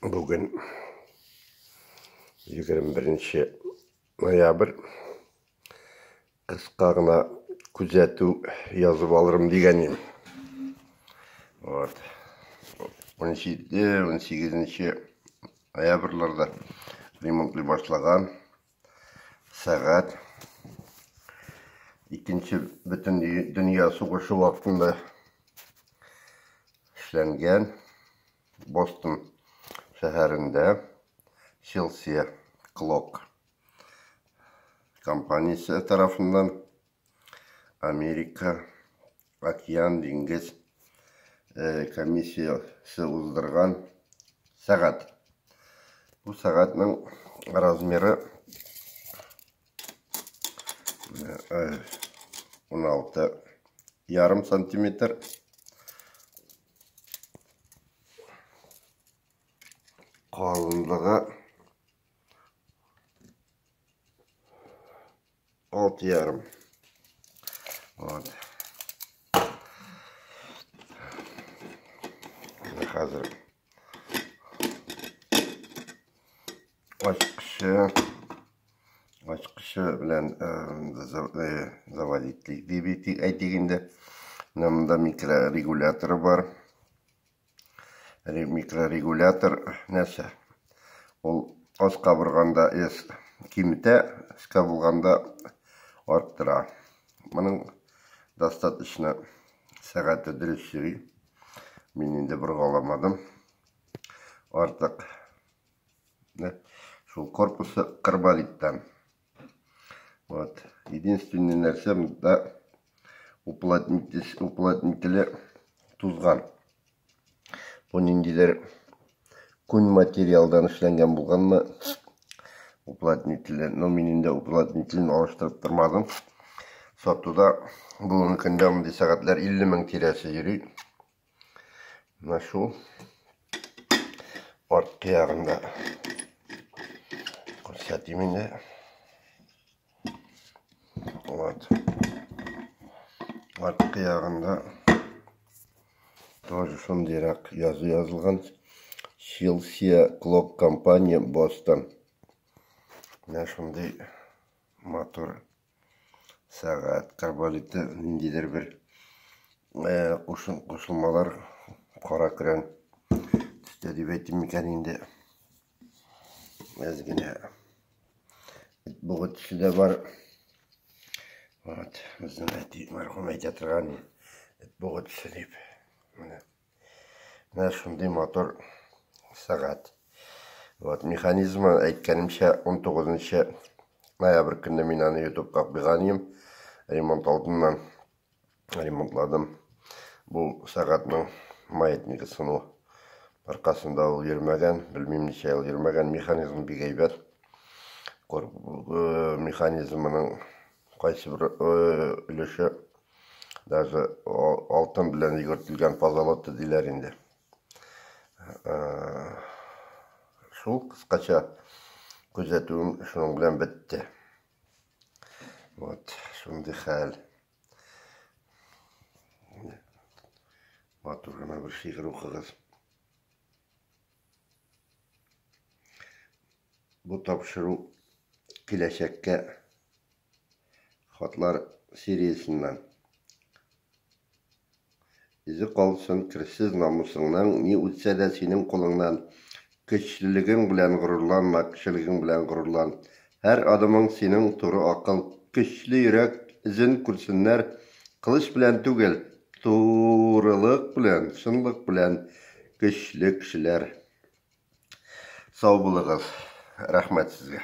Бүген 21 ноябрь. Кыска гына күзәтү язып алырым дигән идем. Вот. 17-18 ноябрьләрдә ремонтлый башлаган сәгать. Икенче бөтен дөнья сугышы вакытында эшләнгән Бостон шәһәрендә Chelsea Clock компаниясе тарафыннан Америка океан диңгез комиссиясе уздырган сәгать. Бу сәгатьнең размеры 16 ярым сантиметр. Калынлыгы 6,5. Вот. Хәзер ачкычы ачкычы белән заводить дип әйтик инде. Менә монда микрорегуляторы бар. Микрорегулятор нәрсә? Ул аска борганда эс киметә, өскә булганда арттыра. Моның достаточно сәгате дөрес йөри. Мин инде боргаламадым. Артык. Шул корпусы карболиттан. Вот. Единственный нәрсә монда уплотнителе тузган. Бу ниндидер күн материалдан эшләнгән булганмы? Уплотнителе. Но мин инде уплотнителен алыштырып тормадым. Сатуда бүгенге көндә мондый сәгатьләр 50 мең тирәсе йөри. Менә шул арткы ягында күрсәтим инде. Вот. Арткы ягында тоже шундыйрак язу язылган. Chelsea Clock Company Boston. Менә шундый матур сәгать карболиты ниндидер бер кушылмалар кара көрән төстә дип әйтим микән инде. Әз генә бугы төсе дә бар. Вот, безнең әти мәрхүм әйтә торган эт бугы төсе дип. Менә. Менә шундый матур сәгать. Вот, механизмы әйткәнемчә 19 ноябрь көнне мин аны ютубка куйган идем. Ремонт алдыннан ремонтладым. Бу сәгатьнең маятнигы сыну аркасында ул йөрмәгән, белмим ничә ел йөрмәгән. Механизм бик әйбәт. Механизмының кайсы бер өлеше даже алтын белән йөгертелгән позолота диләр инде. Шул кыскача күзәтүем шуның белән бетте. Вот, шундый хәл. Матур гына бер шигырь укыгыз. Бу тапшыру киләчәккә хатлар сериясеннән. Изе калсын керсез намусыңның, ни үтсә дә синең кулыңнан. Көчлелегең белән горурланма, кешелегең белән горурлан. Һәр адымың синең туры акыл, көчле йөрәк эзен күрсеннәр. Кылыч белән түгел, турылык белән, чынлык белән көчле кешеләр. Сау булыгыз. Рәхмәт сезгә.